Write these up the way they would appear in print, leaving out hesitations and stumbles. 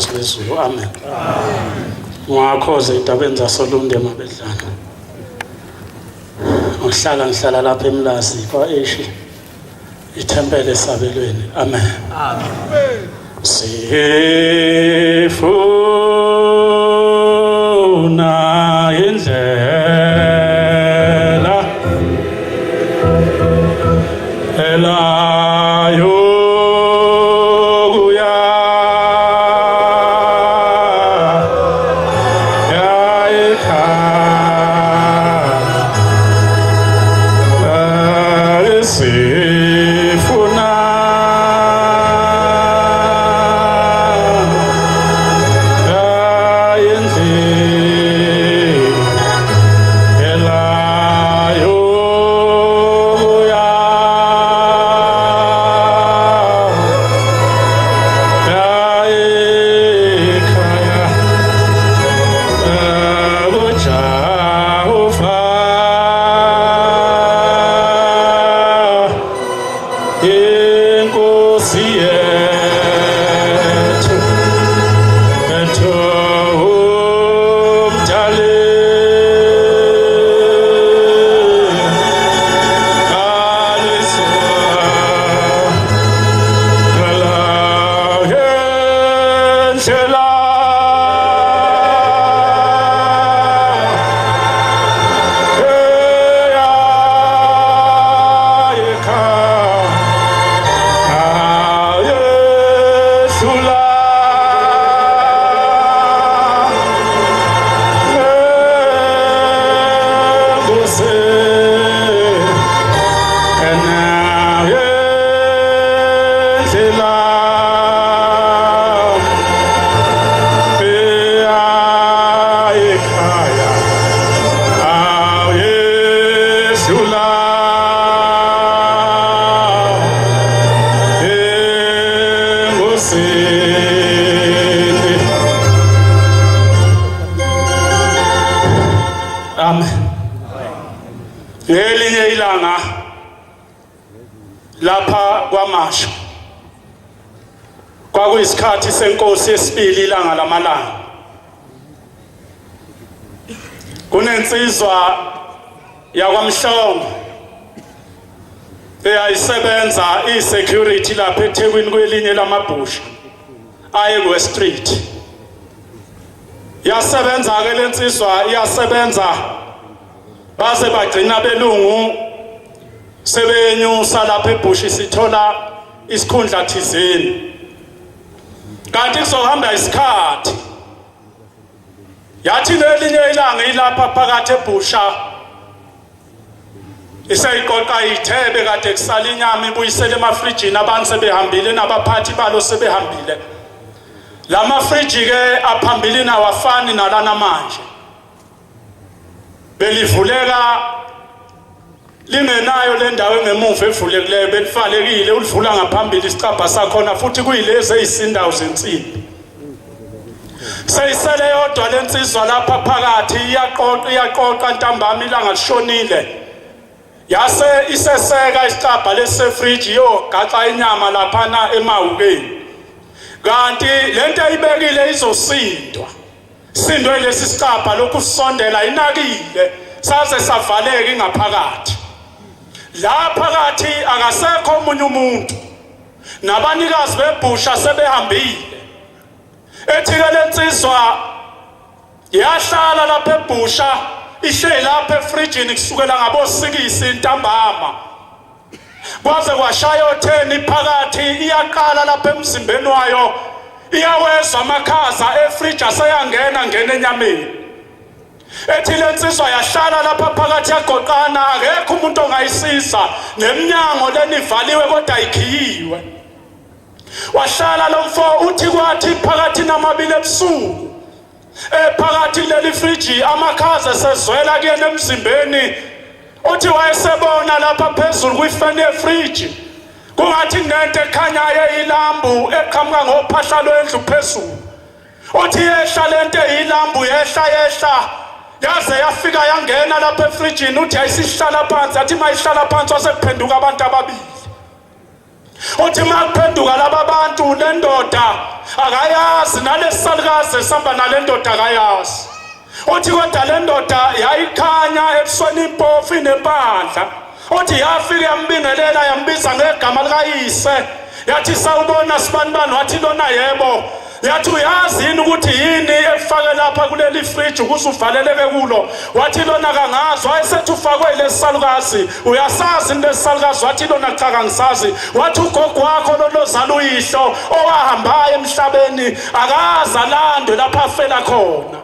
Wezulu. Amen. Ngakhoze indabeni zasoLundi emabedlana. Ngihlala ngihlala lapha eMlazi kwa-Eshi ithempeli esabelweni. Amen. Amen. Sifuna indlela elayo kuya yayikhaya sifuna Inkosi yethu ethu umdali Ndlela Amen. Ngelinye ilanga lapha kwaMashu kwakuyisikhathi senkosi yesibili ilanga lamalanga kunensizwa yakwamhlongo eyayisebenza i-security lapha eThekwini kwelinye lamabhusha aye ku-West Street. Yasebenza-ke le nsizwa iyasebenza baze bagcina belungu sebenyusa lapha ebhushi sithola isikhundla thizeni kanti kuzohamba isikhathi yathi ngelinye ilanga ilapha phakathi ebhusha iseyiqoqa ithebe kade kusala inyama ibuyisele emafrijini abantu sebehambile nabaphathi balo sebehambile la mafriji ke aphambilini awafani nalana manje belivuleka lingenayo le ndawo engemuva evulekileyo belivalekile ulivula ngaphambili isicabha sakhona futhi kuyilezi eyisindawo zensimbi seyisele yodwa lensizwa lapha phakathi iyaqoqa iyaqoqa ntambama ilanga lishonile yase iseseka isicabha lesefriji yogaxa inyama laphana emahukeni kanti lento ayibekile izosindwa sindwe lesi sicabha lokhu sisondela inakile saze savaleka ingaphakathi la phakathi akasekho omunye umuntu nabanikazi bebhusha sebehambile ethi-ke le nsizwa yahlala lapha ebhusha ihleli lapha efrijini kusukela ngabosikisi ntambama kwaze kwashaya otheni phakathi iyaqala lapha emzimbeni wayo iyawezwa amakhaza efriji aseyangena ngena enyameni ethi le nsizwa yahlala lapha phakathi yagoqana akekho umuntu ongayisiza neminyango lenivaliwe kodwa ikhiyiwe wahlala lo mfo uthi kwathi phakathi namabili ebusuku ephakathi leli friji amakhaza sezwela kuyena emzimbeni uthi wayesebona lapha phezulu kwifeni yefriji kungathi kunento ekhanyayo eyilambu eqhamuka ngophahla lwendlu phezulu uthi yehla lento eyilambu yehla yehla yaze yafika yangena lapha efrijini uthi yayisihlala phansi athi uma ihlala phansi wasekuphenduka abantu ababili. Uthi makuphenduka laba bantu le ndoda akayazi nalesisalukazi esihamba nale ndoda akayazi. Uthi kodwa le ndoda yayikhanya ebusweni impofu inempandla. Uthi yafika yambingelela yambiza ngegama likayise. Yathi sawubona sibanibani wathi lona yebo. Yathi uyazi yini ukuthi yini efake lapha kuleli fridge ukuze uvaleleke kulo? Wathi lona kangazi. Wayesethi ufakwe lesisalukazi. Uyasazi into lesisalukazi? Wathi lona cha kangisazi. Wathi ugogo wakho lolozala uyihlo owahambayo emhlabeni akaze alandwe lapha afela khona.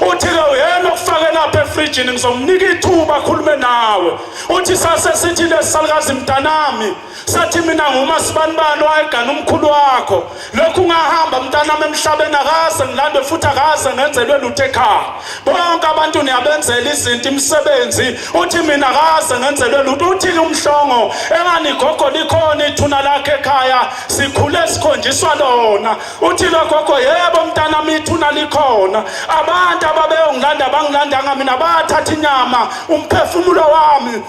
Uthi-ke uyena okufake lapha efrijini ngizomnika ithuba akhulume nawe. Uthi sase sithi lesisalukazi mntanami, sathi mina ngumasibanibani wayegana umkhulu wakho. Lokhu ngahamba mntanami emhlabeni akaze ngilandwe futhi akaze ngenzelwe lutho ekhaya. Bonke abantu niyabenzela izinto imisebenzi, uthi mina akaze ngenzelwe lutho. Uthi-ke umhlongo engani gogo likhona ithuna lakhe ekhaya, sikhule sikhonjiswa lona. Uthi lo gogo yebo mntanami ithuna likhona. Abantu ababeyongilanda bangilandanga mina bathatha inyama umphefumulo wami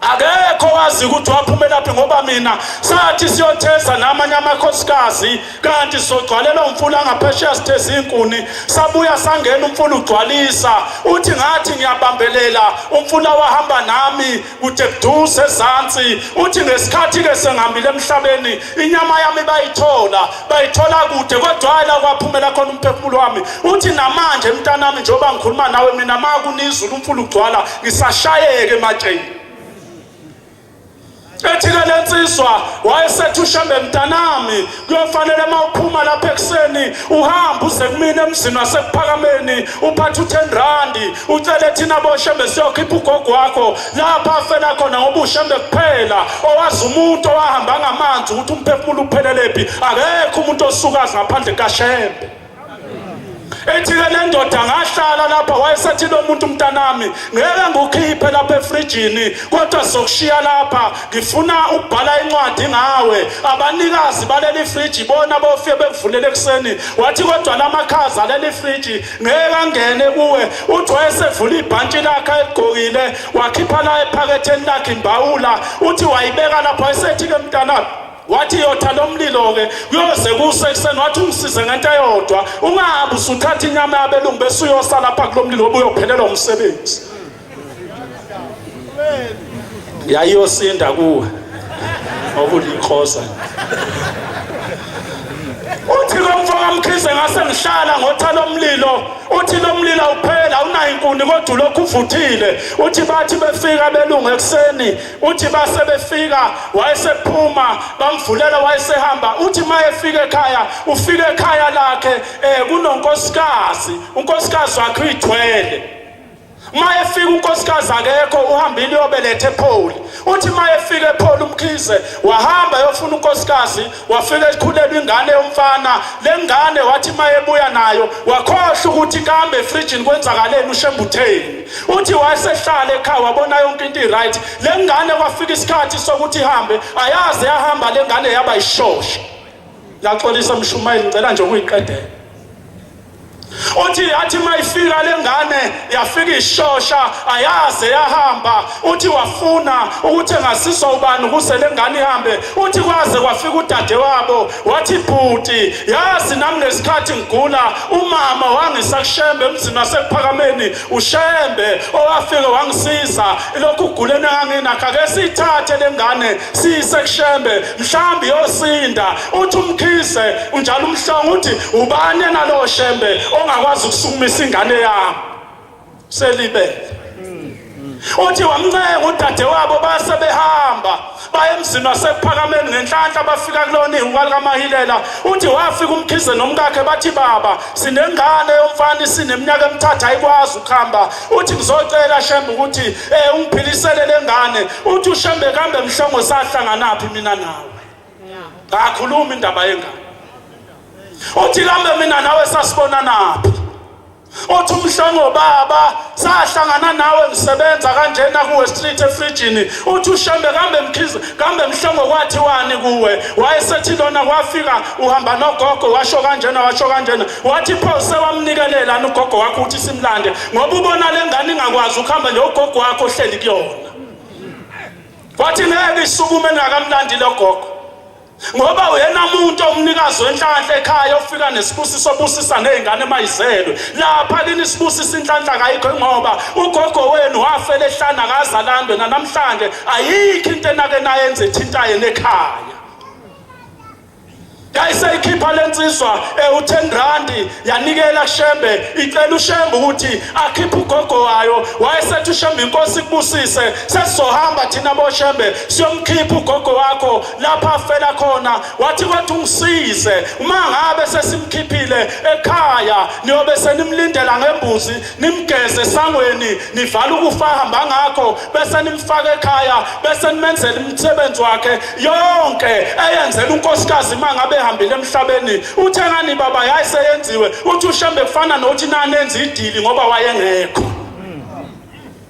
akekho wazi ukuthi waphumelaphi ngoba mina sathi siyotheza namanye amakhosikazi kanti sogcwalela umfula ngaphesheya sitheza inkuni sabuya sangena umfula ugcwalisa uthi ngathi ngiyabambelela umfula wahamba nami kude kuduze ezansi uthi ngesikhathi-ke sengihambile emhlabeni inyama yami bayithola bayithola kude kodwa hayi la kwaphumela khona umphefumulo wami uthi namanje mntanami njengoba ngikhuluma nawe mina ma kunizulu umfula ugcwala ngisashayeke ematsheni ethi-ke le nsizwa wayesethi ushembe mntanami kuyofanele uma uphuma lapha ekuseni uhambe uze kumina emzini wasekuphakameni uphathe u-10 randi ucele thina boshembe siyokhipha ugogo wakho lapha afela khona ngoba ushembe kuphela owazi umuntu owahamba ngamanzi ukuthi umphefumulo uphelelephi akekho umuntu osukazi ngaphandle kashembe ethi-ke le ndoda ngahlala lapha wayesethi lo muntu mntanami ngeke ngikukhiphe lapha efrijini kodwa sizokushiya lapha ngifuna ukubhala incwadi ngawe abanikazi baleli friji bona bofike bekuvulele ekuseni wathi kodwa lamakhaza aleli friji ngeke angene kuwe uthi wayesevula ibhantshi lakhe aligqokile wakhipha la ephaketheni lakhe imbawula uthi wayibeka lapho wayesethi-ke mntanami wathi yotha lo mlilo-ke kuyoze kuse ekuseni wathi ungisize ngento eyodwa ungahambi usuthatha inyama yabelungu bese uyosa lapha kulo mlilo ngoba uyophelelwa umsebenzi yayiyosinda kuwe ngoba ulikhoza uthi lo mfo kamkhize ngase ngihlala ngotha lomlilo uthi lo mlilo awuphela awunayo inkuni kodwa ulokhu uvuthile uthi bathi befika belungu ekuseni uthi base befika wayesephuma bamvulela wayesehamba uthi uma efika ekhaya ufika ekhaya lakhe um kunonkosikazi unkosikazi wakhe uyithwele uma efika unkosikazi akekho uhambile uyobeletha epholi uthi uma efika epholi umkhize wahamba yofuna unkosikazi wafika ekhulelwa ingane yomfana le ngane wathi uma ebuya nayo wakhohlwa ukuthi kambe efrijini kwenzakaleni ushembutheni uthi wayesehlala ekhaya wabona yonke into i-right le ngane kwafika isikhathi sokuthi ihambe ayaze yahamba le ngane yaba yishosha Ngiyaxolisa mshumayeli ngicela nje ukuyiqedela. Uthi yathi mayifika lengane yafika ishosha ayaze yahamba uthi wafuna ukuthi engasizwa ubani ukuze lengane ihambe uthi kwaze kwafika udade wabo wathi bhuti yazi nami ngesikhathi ngigula umama wangisa kushembe emzini wasekuphakameni ushembe owafika wangisiza lokhu kuguleni enganginakho ake siyithathe lengane siyise kushembe mhlawumbe yosinda uthi umkhize unjalo umhlongo uthi ubani yena lowo shembe ongakwazi ukusukumisa ingane yami selibele uthi wamncenga udadewabo base behamba baye emzini wasekuphakameni ngenhlanhla bafika kulona ihuka likamahilela uthi wafika umkhize nomkakhe bathi baba sinengane yomfana isineminyaka emithathu ayikwazi ukuhamba uthi ngizocela shembe ukuthi um ungiphilisele le ngane uthi ushembe kambe mhlongo sahlanganaphi mina nawe ngakhuluma indaba yengane uthi kambe mina nawe sasibonanaphi uthi umhlongo baba sahlangana nawe ngisebenza kanjena kuwe street efrijini uthi ushembe kambe mkhize kambe mhlongo kwathiwani kuwe wayesethi lona kwafika uhamba nogogo washo kanjena washo kanjena wathi pho sewamnikelela ugogo wakho ukuthi simlande ngoba ubona le ngane ingakwazi ukuhamba nje ugogo wakho ohleli kuyona wathi ngeke isukume ningakamlandi lo gogo. Ngoba uyena muntu omnikazi wenhlanhla ekhaya ofika nesibusiso obusisa nezingane mayizelwe. Lapha kini isibusiso inhlanhla kayikho ngoba ugogo wenu wafela ehlana akazalandwe namhlanje ayikho into enake nayenze ethinta yena ekhaya. Yayiseyikhipha lensizwa ewu-10 randi yanikela kuShembe icela uShembe ukuthi akhiphe ugogo wayo. Wayesethi uShembe inkosi ikubusise, sesizohamba thina boShembe siyomkhipha ugogo wakho lapha afela khona. Wathi kodwa ungisize uma ngabe sesimkhiphile ekhaya niyobe senimlindela ngembuzi nimgeze esangweni nivala ukufa ahamba ngakho bese nimfaka ekhaya bese nimenzela umsebenzi wakhe yonke eyenzela unkosikazi uma ngabe ehambile emhlabeni. Uthe ngani baba yayiseyenziwe. Uthi uShembe kufana nokuthi nanenza idili ngoba wayengekho.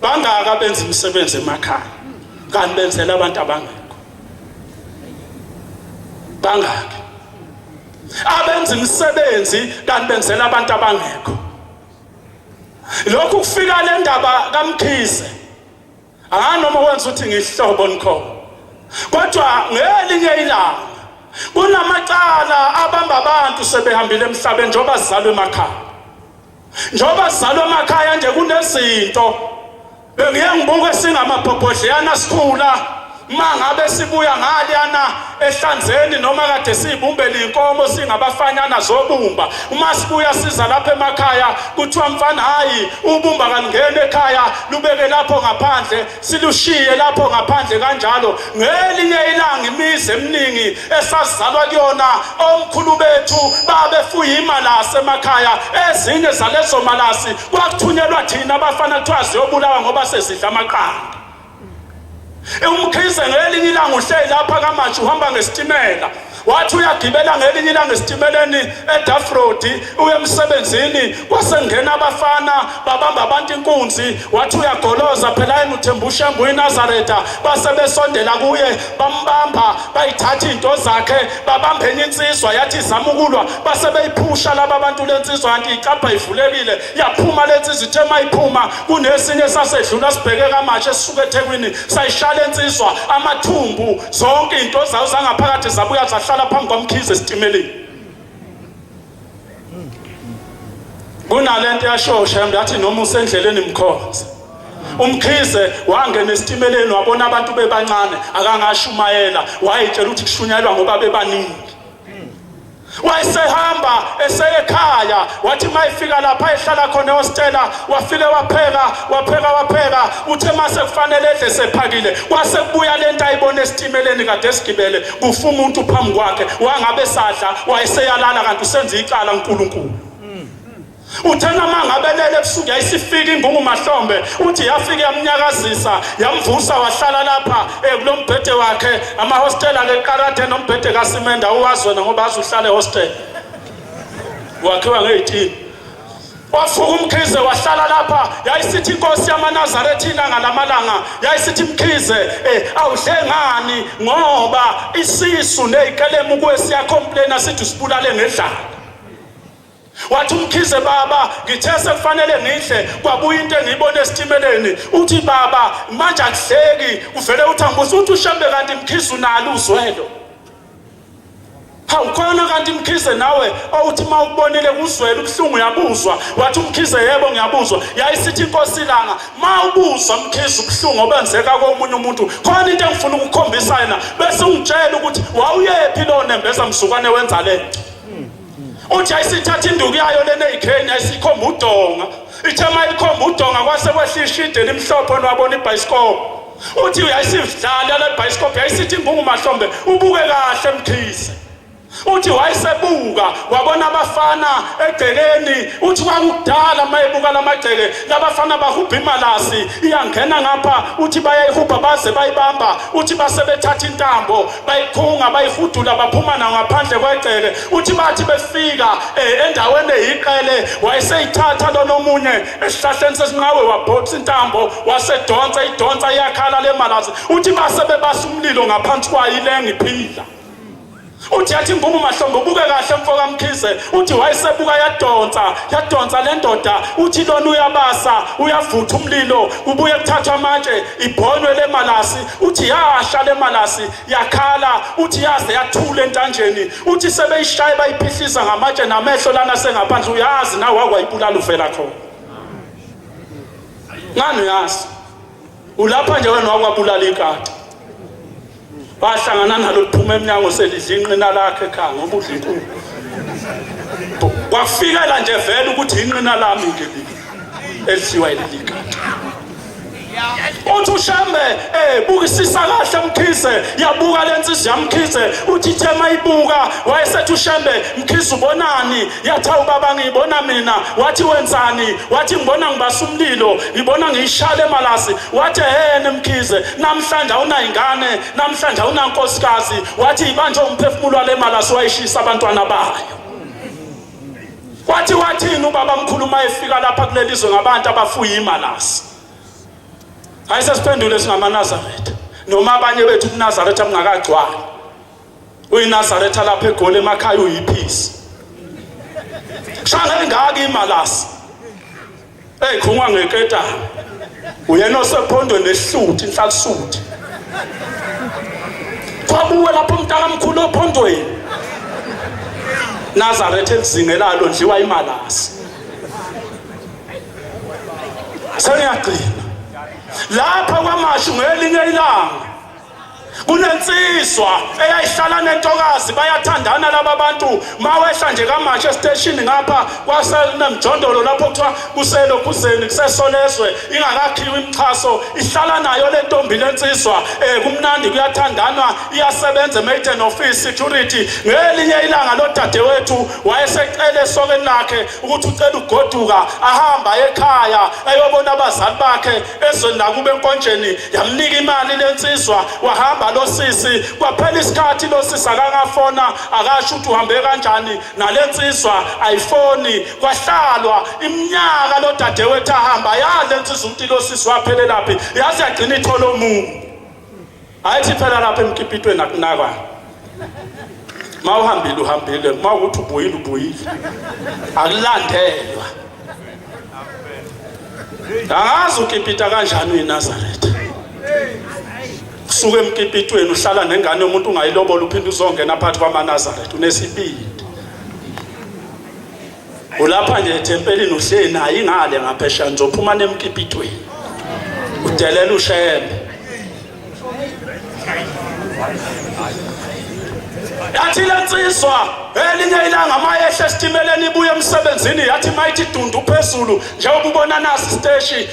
Bangaka benza imisebenzi emakhaya kanti benzela abantu abangekho. Bangaka abenza imisebenzi kanti benzela abantu abangekho. Lokhu kufika le ndaba kaMkhize anganoma wenza ukuthi ngihlobo nikhona, kodwa ngelinye ilanga kunamacala abamba abantu sebehambile emhlabeni njengoba sizalwe emakhaya. Njengoba sizalwe emakhaya nje kunezinto bengiye ngibuke singamabhobhodleyana sikhula uma ngabe sibuya ngaliyana ehlanzeni noma kade siyibumbele inkomo singabafanyana zobumba, uma sibuya siza lapha emakhaya kuthiwa mfana hayi ubumba kalingeni ekhaya lubeke lapho ngaphandle, silushiye lapho ngaphandle kanjalo. Ngelinye ilanga imizi eminingi esazalwa kuyona omkhulu bethu babefuye imalasi emakhaya, ezinye zalezo malasi kwakuthunyelwa thina abafana kuthiwa ziyobulawa ngoba sezidla amaqanda. UMkhize ngelinye ilanga uhleli lapha kaMashi uhamba ngesitimela, wathi uyagibela ngelinye ilanga esitimeleni eDafrodi uye emsebenzini, kwasengena abafana babamba abantu inkunzi. Wathi uyagoloza phela yena uthemba uShembe uyiNazaretha, base besondela kuye bambamba bayithatha izinto zakhe babamba enye insizwa yathi izama ukulwa, base beyiphusha laba bantu lensizwa kanti icabha ivulekile yaphuma lensizwa. Ithe mayiphuma kunesinye sasedlula sibheke kaMashe esisuka eThekwini sayishaya lensizwa amathumbu, zonke izinto zayo zangaphakathi zabuya zahlala phambi kwaMkhize esitimeleni. Kunalento yasho Shembe yathi noma usendleleni mkhonze. UMkhize wangena esitimeleni wabona abantu bebancane akangashumayela, wayitshela ukuthi kushunyayelwa ngoba bebaningi. Wayesehamba eseyekhaya, wathi mayifika lapha ehlala khona ehostela wafike wapheka wapheka wapheka. Uthe mase kufanele edle sephakile kwase kubuya lento ayibona esitimeleni kade esigibele kufa umuntu phambi kwakhe, wangabe sadla wayeseyalala kanti usenza icala uNkulunkulu. Uthe noma ngabe lele ebusuku yayisifika ingungu mahlombe, uthi yafika yamnyakazisa yamvusa wahlala lapha kulo mbhede wakhe. Amahostela ke qarade nombhede kasimenda uwazi wena ngoba azi uhlale ehostel wakhiwa ngey'tini. Wafuka uMkhize wahlala lapha, yayisithi inkosi yamaNazaretha ilanga lamalanga yayisithi Mkhize awudle ngani ngoba isisu neyikelemu kuwe siyacomplaina sithi usibulale ngedlala. Wathi uMkhize baba ngithe sekufanele ngidle kwabuya into engiyibona esitimeleni. Uthi baba manje akudleki uvele uthi angibuza uthi uShembe kanti Mkhize unalo uzwelo? Hawu khona kanti Mkhize nawe owuthi uma ukubonile kuzwela ubuhlungu uyabuzwa. Wathi uMkhize yebo ngiyabuzwa. Yayisithi inkosi ilanga ma ubuzwa Mkhize ubuhlungu obenzeka komunye umuntu khona into engifuna ukukhombisa yena bese ungitshela ukuthi wawuyephi lo nembeza mzukwane wenza lento. Uthi ayisithatha induku yayo lena eyikheni ayisikhomba udonga. Ithe mayikhomba udonga kwase kwehla ishide elimhlophe nwabona ibhayisikobho. Uthi uyayisidlala le bhayisikobho yayisithi ingungu mahlombe ubuke kahle Mkhize. Uthi wayesebuka wabona abafana egcekeni. Uthi kwakudala mayebuka lamagceke labafana bahubha imalasi iyangena ngapha, uthi bayayihubha baze bayibamba. Uthi base bethatha intambo bayikhunga bayihudula baphuma nawo ngaphandle kwegceke. Uthi bathi befika endaweni eyiqele wayeseyithatha lona omunye esihlahleni sesinqawe wabhotsa intambo wasedonsa idonsa iyakhala le malazi. Uthi base bebasa umlilo ngaphansi kwayo ilenga iphila. Uthi yathi Ngungu Mahlombe ubuke kahle mfoka Mkhize, uthi wayesebuka yadonsa yadonsa le ndoda, uthi lona uyabasa uyavutha umlilo, kubuye kuthathwa amatshe ibhonywe le malasi, uthi yasha le malasi yakhala, uthi yaze yathula entanjeni, uthi sebeyishaye bayiphihliza ngamatshe namehlo lana sengaphandle, uyazi nawe wakwayibulala uvela khona ngani, uyazi ulapha nje wena wakwabulala ikati. Wahlangana nalo liphuma emnyango selidla inqina lakhe ekhaya ngoba udla inkukhu. Kwakufikela nje vele ukuthi inqina lami nje leli elidliwa yileli kati. Uthi uShembe eh bukisisa kahle Mkhize, yabuka lensizwa yaMkhize, uthi ithe mayibuka wayesethi uShembe Mkhize ubonani? Yathi awu baba ngiyibona mina. Wathi wenzani? Wathi ngibona ngibasa umlilo, ngibona ngiyishale emalasi. Wathi ehene Mkhize, namhlanje awunayingane, namhlanje awunankosikazi. Wathi ibanjwe umphefumulo wale malasi wayishisa abantwana bayo. Wathi wathini ubaba mkhulu uma efika lapha kuleli zwe ngabantu abafuye imalasi? Hayi sesiphendule singamaNazaretha noma abanye bethu ubuNazaretha bungakagcwali. UyiNazaretha lapha eGoli emakhaya uyiphisi. Shanga engaka imalasi. Eyikhungwa ngeketana. Uyena osephondweni nehluthi inhlalisuthi. Kwabuwe lapho umntakamkhulu ophondweni. Nazaretha elizingelayo londliwa imalasi. Sengiyagcina. Lapha kwaMashu ngelinye ilanga Kunensizwa eyayihlala nentokazi, bayathandana laba bantu. Mawehla nje kaMashu esiteshini ngapha kwasenemjondolo lapho kuthiwa kuselokhuzeni kusesolezwe ingakakhiwa imixhaso, ihlala nayo le ntombi lensizwa. Kumnandi kuyathandanwa, iyasebenza emaiden office security. Ngelinye ilanga lo dadewethu wayesecele esokeni lakhe ukuthi ucela ukugoduka ahamba ekhaya eyobona abazali bakhe ezweni lakubo enkonjeni. Yamnika imali lensizwa, wahamba lo sisi. Kwaphela isikhathi lo sisi akangafona, akasho ukuthi uhambe kanjani, nalensizwa ayifoni. Kwahlalwa iminyaka lo dadewethu ahamba, yazi lensizwa ukuthi lo sisi waphelelaphi, yazi yagcina ithola omunye. Ayithi phela lapha emkipitweni akunakwa. Mawuhambile uhambile, mawukuthi ubuyile ubuyile. Akulandelwa. Angazi ukipita kanjani uyiNazaretha. Usuke emkipitweni uhlala nengane yomuntu ungayilobola uphinde uzongena phakathi kwamaNazaretha unesibindi. Ulapha nje ethempelini uhleli naye ingale ngaphesheya nizophuma nemkipitweni. Udelela uShembe. Yathi lensizwa elinye ilanga mayehla esitimeleni ibuye emsebenzini, yathi mayithi dundu phezulu njengoba ubona nasi isiteshi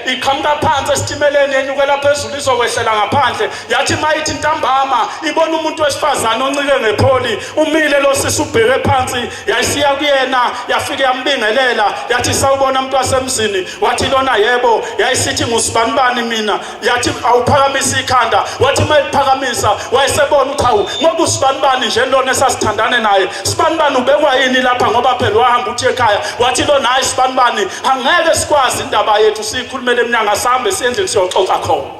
iqhamuka phansi esitimeleni yenyukela phezulu izokwehlela ngaphandle. Yathi mayithi ntambama ibona umuntu wesifazane oncike ngepholi, umile lo sisi ubheke phansi. Yayisiya kuyena yafike yambingelela, yathi sawubona mntu wasemzini. Wathi lona yebo. Yayisithi ngusibanibani mina. Yathi awuphakamisa ikhanda. Wathi uma eliphakamisa wayesebona ukuthi hawu, ngoba usibanibani nje lona esasithandane naye, sibanibani ubekwa yini lapha, ngoba phela wahamba uthi ekhaya. Wathi lona hayi sibanibani, angeke sikwazi indaba yethu siyikhulumele emnyango, asihambe siye endlini siyoxoxa khona.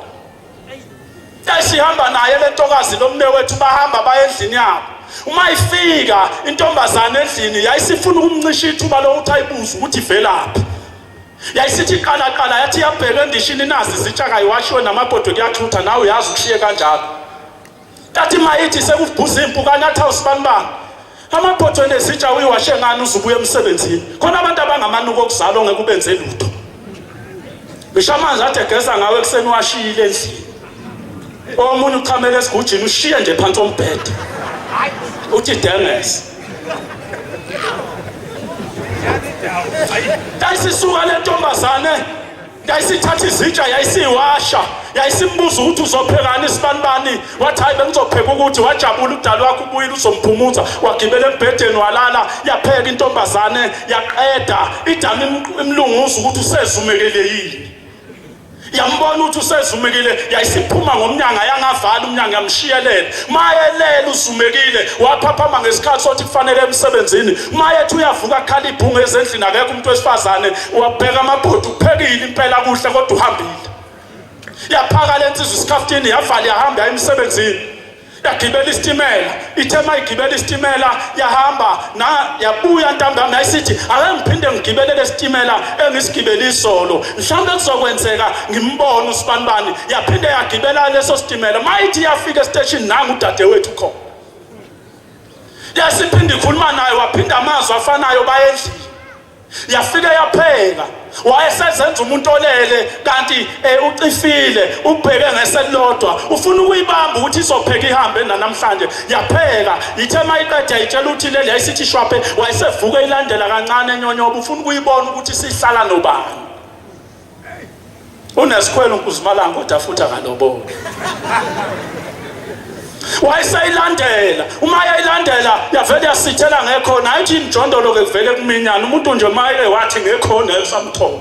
Yayisihamba naye le ntokazi lomne wethu, bahamba baye endlini yabo. Uma ifika intombazane endlini yayisifuna ukumncisha ithuba lokuthi ayibuze ukuthi ivelaphi. Yayisithi iqala qala yathi yabheka endishini nazi izitsha kayiwashiwe namabhodwe kuyaxhutha, nawe uyazi ukushiye kanjalo. Yathi mayithi sekubhuza impukane athi awusibanibani amabhodwe nezitsha uyiwashe ngani uzubuya emsebenzini. Khona abantu abangamanuko okuzalwa ngeke ubenze lutho. Ngisho amanzi ade egeza ngawe ekuseni washiyile endlini. Omunye uchamele esigujini ushiye nje phansi ombhede. Uthi dengese. Yayisisuka le ntombazane, yayisithatha izitsha yayisiwasha, yayisimbuza ukuthi uzophekani isibanibani. Wathi hayi bengizopheka ukuthi. Wajabula udali wakhe ubuyile uzomphumuza, wagibela embhedeni walala. Yapheka intombazane yaqeda, idama imlunguza ukuthi usezumekele yini. Yambona ukuthi usezumekile, yayisiphuma ngomnyango, ayangavala umnyango, yamshiyelela. Mayelele uzumekile, waphaphama ngesikhathi sokuthi kufanele emsebenzini. Mayethi uyavuka khala ibhungu ezendlini, akekho umuntu wesifazane. Wabheka amabhodi, uphekile impela kuhle kodwa uhambile. Yaphaka le nsizwa isikhaftini, yavala yahamba yaya emsebenzini. Yagibela isitimela, ithe mayigibela isitimela yahamba na yabuya ntambama, yayisithi ake ngiphinde ngigibele lesitimela engisigibele izolo, mhlawumbe kuzokwenzeka ngimbone usibanibani. Yaphinde yagibela leso sitimela, mayithi yafika esiteshini nangu udadewethu khona. Yasiphinde ikhuluma naye, waphinda amazwi afanayo, baye endlini. Yafike yapheka, wayesezenza umuntu olele kanti ucifile, ubheke ngeselilodwa, ufuna ukuyibamba ukuthi izopheka ihambe namhlanje. Yapheka, ithe mayiqeda itshela ukuthi leli yayisithi shwaphe, wayesevuka ilandela kancane enyonyoba, ufuna ukuyibona ukuthi sihlala nobani. Unesikhwelo uNkuzimalanga kodwa futhi akaloboli. Wayeseyilandela, uma yayilandela yavele yasithela ngekhona, ayithi imjondolo ke kuvele kuminyana umuntu nje maye wathi ngekhona esamthola.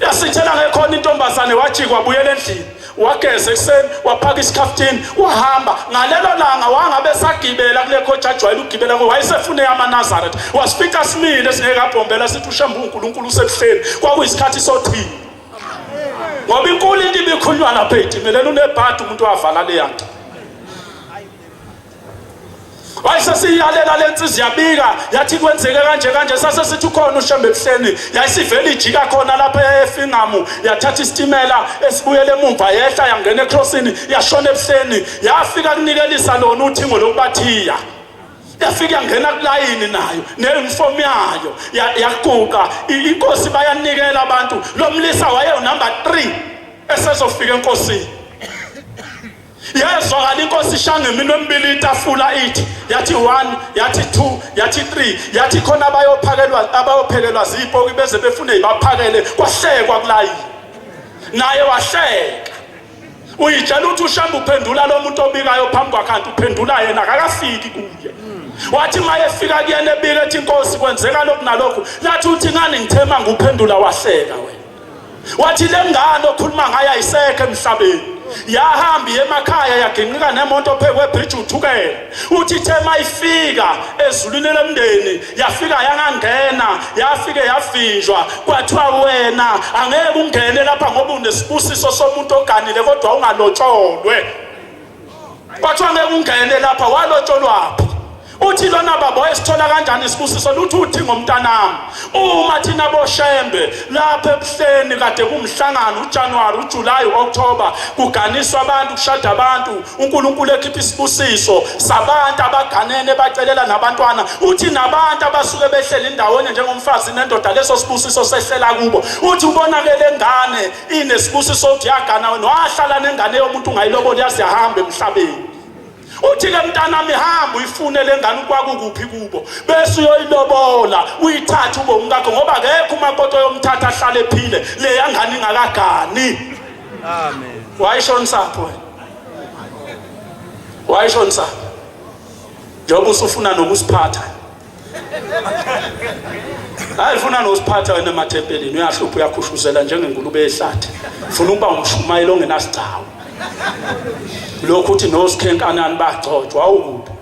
Yasithela ngekhona intombazane, wajikwa buyela endlini, wageza ekuseni, waphaka isikhaftini, wahamba. Ngalelo langa wangabe sagibela kule coach ajwayele ukugibela ngoba wayesefune amaNazaretha. Wasifica simile singeke abhombela, sithi uShembe uNkulunkulu usebuhleni. Kwakuyisikhathi sothini, ngoba inkulu into ibikhulunywa lapha eyitimeleni, unebhadi umuntu wavala leya nto. Wayesesiyalela le nsizwa, yabika yathi kwenzeke kanje kanje, sase sithi ukhona uShembe ebuhleni. Yayisivele ijika khona lapha eFingamu, yathatha isitimela esibuyele emumva, yehla yangena ecrossini, yashona ebuhleni, yafika kunikelisa lona uthingo lokubathiya. Yafika yangena kulayini nayo neuniform yayo, yaguqa inkosi, bayanikela abantu. Lo mlisa waye number 3 esezofika enkosini. Yezwakala inkosi ishaya ngeminwe emibili itafula, ithi yathi 1, yathi 2, yathi 3, yathi khona abayophakelwa, abayophekelwa zipoki beze befune ibaphakele. Kwahlekwa kulayini, naye wahleka. Uyitshela ukuthi uShembe uphendula lo muntu obikayo phambi kwakhe, uphendula yena akakafiki kuye. Wathi mayefika kuyena ebika ethi inkosi kwenzeka lokhu nalokhu, lathi uthi ngani ngithema nguphendula, wahleka wena. Wathi le ngane okhuluma ngayo ayisekho emhlabeni, yahamba emakhaya yaginqika nemonto phekwe bridge uThukela. Uthi ithe mayifika ezulwini lemndeni yafika yangangena, yafike yavinjwa, kwathiwa wena angeke ungene lapha ngoba unesibusiso somuntu oganile kodwa ungalotsholwe. Kwathiwa ngeke ungene lapha, walotsholwaphi? Uthi lona baba wayesithola kanjani isibusiso? Luthi uthi ngomntanami, uma thina boShembe lapha ebuhleni kade kumhlangano uJanuary, uJuly, uOctober, kuganiswa abantu, kushada abantu, uNkulunkulu ekhipha isibusiso sabantu abaganene bacelela nabantwana. Uthi nabantu abasuke behleli indawonye njengomfazi nendoda, leso sibusiso sehlela kubo. Uthi ubonakele ngane inesibusiso, uthi yagana wena wahlala nengane yomuntu ungayiloboli, yaze yahamba emhlabeni. Uthi ke mntanami, hamba uyifune le ngane kwakukuphi kubo, bese uyoyilobola uyithathe ube umkakho, ngoba akekho umakoti oyomthatha ahlale ephile leya ngane ingakagani. Amen. Wayishonisaphi wena? Wayishonisaphi? Njengoba usufuna nokusiphatha. Hayi, ufuna nokusiphatha wena emathempelini, uyahlupha, uyakhushuzela njengengulube yehlathi. Ufuna ukuba umshumayeli ongenasigcawu. Lokhu uthi nosikhenkanani bagcotshwa, awukuphi?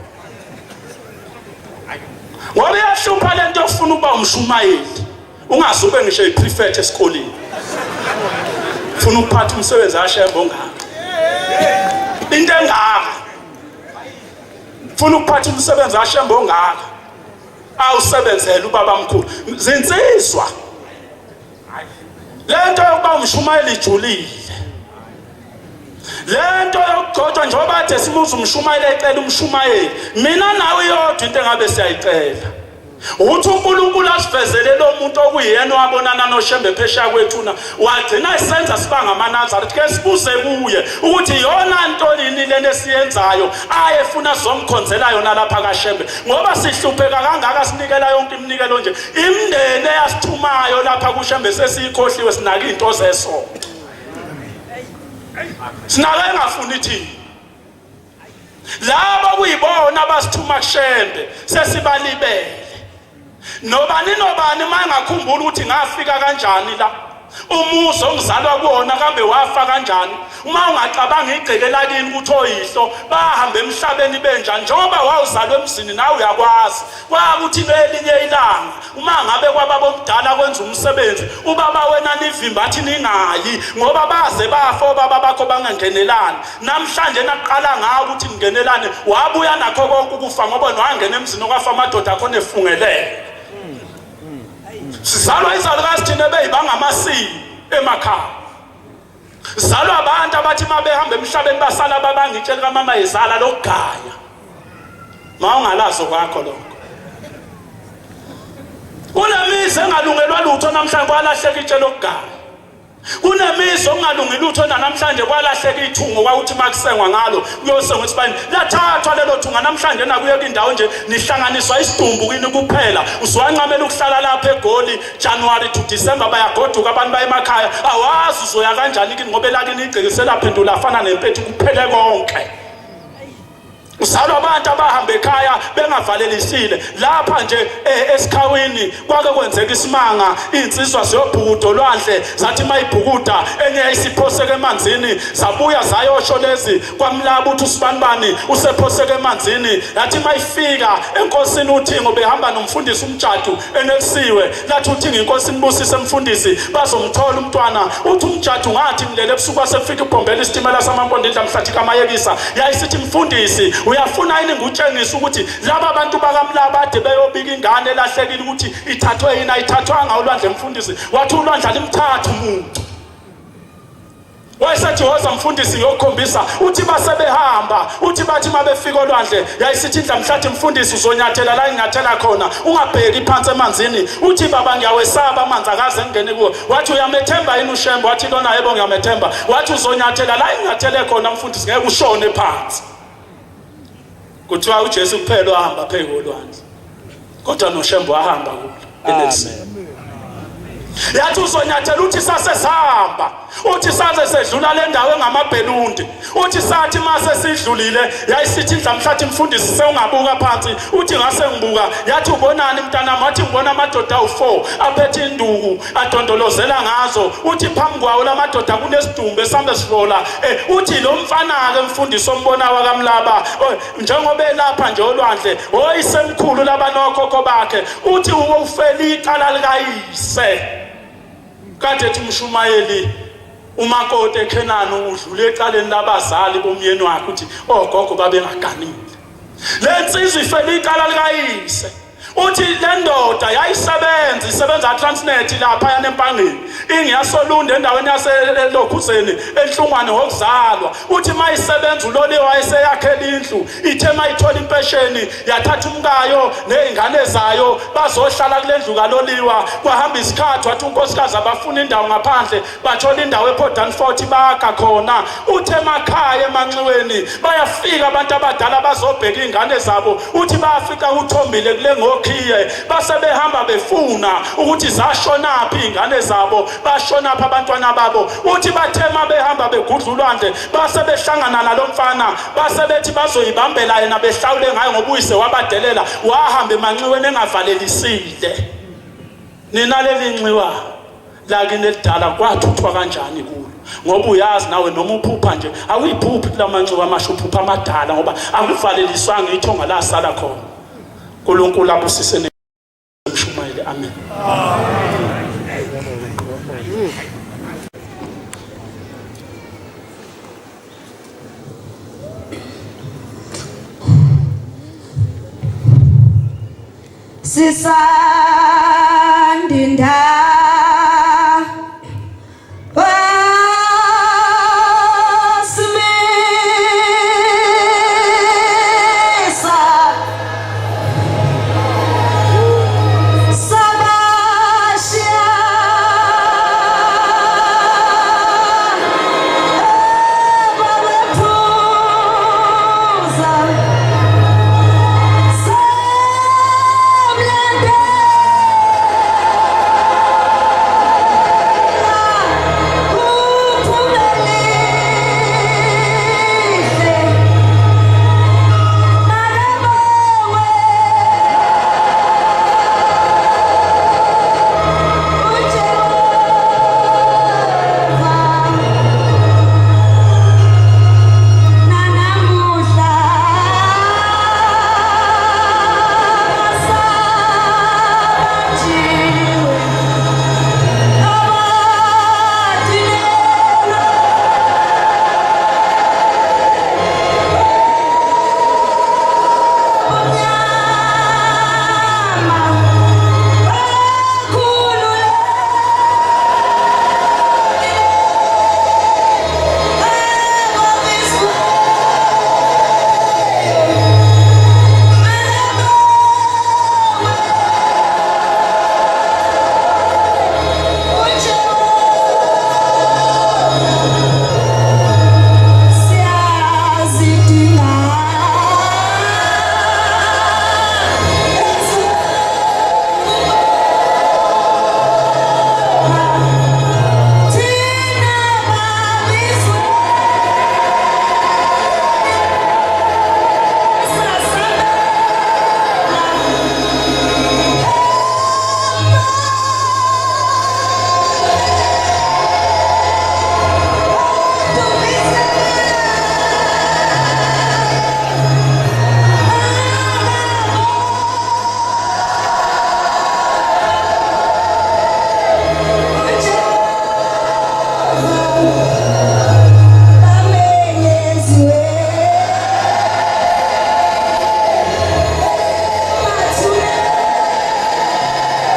Ngoba iyahlupha lento yokufuna ukuba umshumayeli. Ungaze ube ngisho iprefect esikoleni. Ufuna ukuphatha umsebenzi kaShembe ongaka. Into engaka. Ufuna ukuphatha umsebenzi kaShembe ongaka. Awusebenzele ubaba mkhulu. Zinsizwa. Lento yokuba umshumayeli ijulile. Lento yokugcotshwa, njengoba kade sibuza umshumayeli ecela umshumayeli, mina nawe iyodwa into engabe siyayicela ukuthi uNkulunkulu asivezele lo muntu okuyena wabonana noShembe phesheya kwethuna, wagcina esenza siba ngamaNazaretha. Ke sibuze kuye ukuthi iyona nto yini lena esiyenzayo ayefuna sizomkhonzela yona lapha kaShembe, ngoba sihlupheka kangaka, sinikela yonke iminikelo nje, imindeni eyasithumayo lapha kuShembe sesiyikhohliwe, sinaka into zesonto, sinaka engafuni thina. Labo kuyibona abasithuma kuShembe sesibalibele. Nobani nobani uma engakhumbula ukuthi ngafika kanjani la. Umuzi ongizalwa kuwona kambe wafa kanjani? Uma ungacabanga igceke lakini ukuthi oyihlo bahamba emhlabeni benjani, njengoba wawuzalwa emzini nawe uyakwazi. Kwakuthi ngelinye ilanga uma ngabe kwababa omdala kwenza umsebenzi, ubaba wena nivimba athi ningayi ngoba baze bafa obaba bakho bangangenelani. Namhlanje naqala ngawo ukuthi ningenelane, wabuya nakho konke ukufa ngoba wangena emzini okwafa amadoda akho nefungelele. Sizalwa izalukazi thina ebeyibanga amasiko emakhaya. Zalwa abantu abathi uma behamba emhlabeni basala babanga itshe likamama yezala lokugaya. Ma ungalazo kwakho lokho. Kunemizi engalungelwa lutho namhlanje kwalahleka itshe lokugaya. Kunemizi okungalungi lutho namhlanje kwalahleka ithungo kwakuthi makusengwa ngalo kuyosengwa isibayeni lathathwa lelo thunga namhlanje nakuyeka indawo nje nihlanganiswa isidumbu kini kuphela usuwancamela ukuhlala lapha eGoli January to December bayagoduka abantu baye emakhaya awazi uzoya kanjani kini ngoba elakini igceke selaphendula afana nempethu kuphele konke Uzalwa abantu abahamba ekhaya bengavalelisile lapha nje eh, esikhawini kwake kwenzeka isimanga insizwa ziyobhukuda olwandle zathi mayibhukuda enye yayisiphoseka emanzini zabuya zayosho lezi kwamlaba uthi usibanibani usephoseka emanzini yathi mayifika enkosini uthingo behamba nomfundisi umjadu enelisiwe lathi uthingo inkosi inibusise mfundisi bazomthola umntwana uthi umjadu ngathi ngilele ebusuku wasefika ibhombela isitimela samampondo indla mhlathi kamayekisa yayisithi mfundisi uyafuna yini ngikutshengise ukuthi laba bantu bakamlaba ade beyobika ingane elahlekile ukuthi ithathwe yini ayithathwanga ulwandle mfundisi wathi ulwandle alimthatha umuntu Wayesethi woza mfundisi ngiyokukhombisa uthi basebehamba uthi bathi uma befika olwandle yayisithi indlamhlathi mfundisi uzonyathela la nginyathela khona ungabheki phansi emanzini uthi baba ngiyawesaba amanzi akaze ngingene kuwo wathi uyamethemba yini ushembe wathi lona yebo ngiyamethemba wathi uzonyathela la nginyathele khona mfundisi ngeke ushone phansi kuthiwa uJesu kuphela wahamba phezu kolwandle kodwa noShembe wahamba kulo enelisiwe yathi uzonyathela uthi sase sihamba uthi saze sedlula le ndawo engamabhelundi uthi sathi mase sidlulile yayisithi indlamhlathi mfundisi sewungabuka phansi uthi ngase ngibuka yathi ubonani mntanami wathi ngibona amadoda awu-4 aphethe induku adondolozela ngazo uthi phambi kwawo la madoda kunesidumbu esihambe sifola um uthi lo mfana-ke mfundisi ombona wakamlaba njengoba elapha nje olwandle oyisemkhulu labanokhokho bakhe uthi ufela icala likayise kade ethi umshumayeli umakoti eKhenani udlule ecaleni labazali bomyeni wakhe uthi ogogo babengaganile le nsizwa ifela icala likayise uthi le ndoda yayisebenza isebenza Transnet lapha yanempangeni ingiyasolunda endaweni yaselokhuzeni enhlungwane ngokuzalwa uthi mayisebenza uloliwe wayeseyakhela indlu ithe mayithola impesheni yathatha umkayo nezingane zayo bazohlala kule ndlu kaloliwa kwahamba isikhathi wathi unkosikazi abafuna indawo ngaphandle bathola indawo ePort Danfort bakha khona uthi emakhaya emanxiweni bayafika abantu abadala bazobheka izingane zabo uthi bayafika uthombile kule ngokhiye base behamba befuna ukuthi zashonaphi izingane zabo bashonaphi abantwana babo uthi bathema behamba begudla ulwandle base behlangana nalomfana base bethi bazoyibambela yena behlawule ngayo ngoba uyise wabadelela wahamba emanxiweni engavalelisile nina leli nxiwa lakini elidala kwathuthwa kanjani kulo ngoba uyazi nawe noma uphupha nje awuyiphuphi kulamanxiwa amasha uphupha amadala ngoba akuvaleliswanga ithonga lasala khona uNkulunkulu abusise mshumayeli amen Sisandinda wasimisa sabashiya babephuza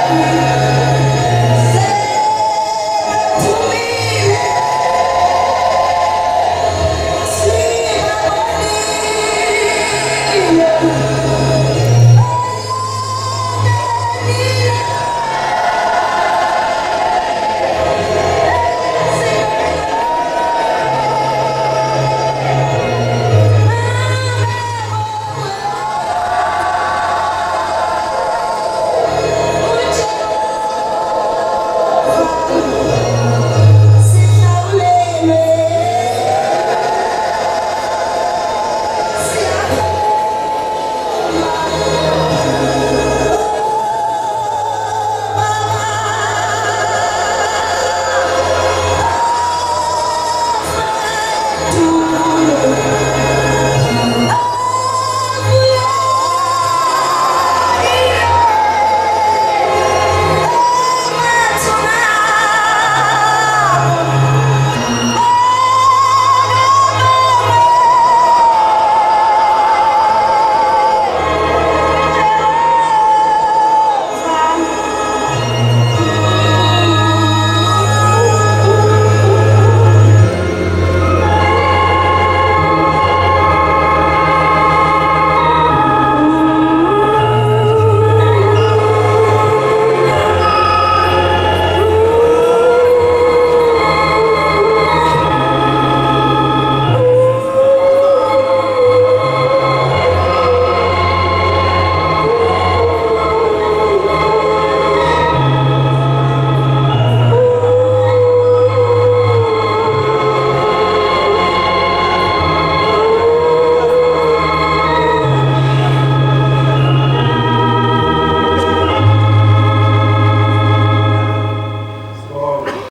Emhlabeni.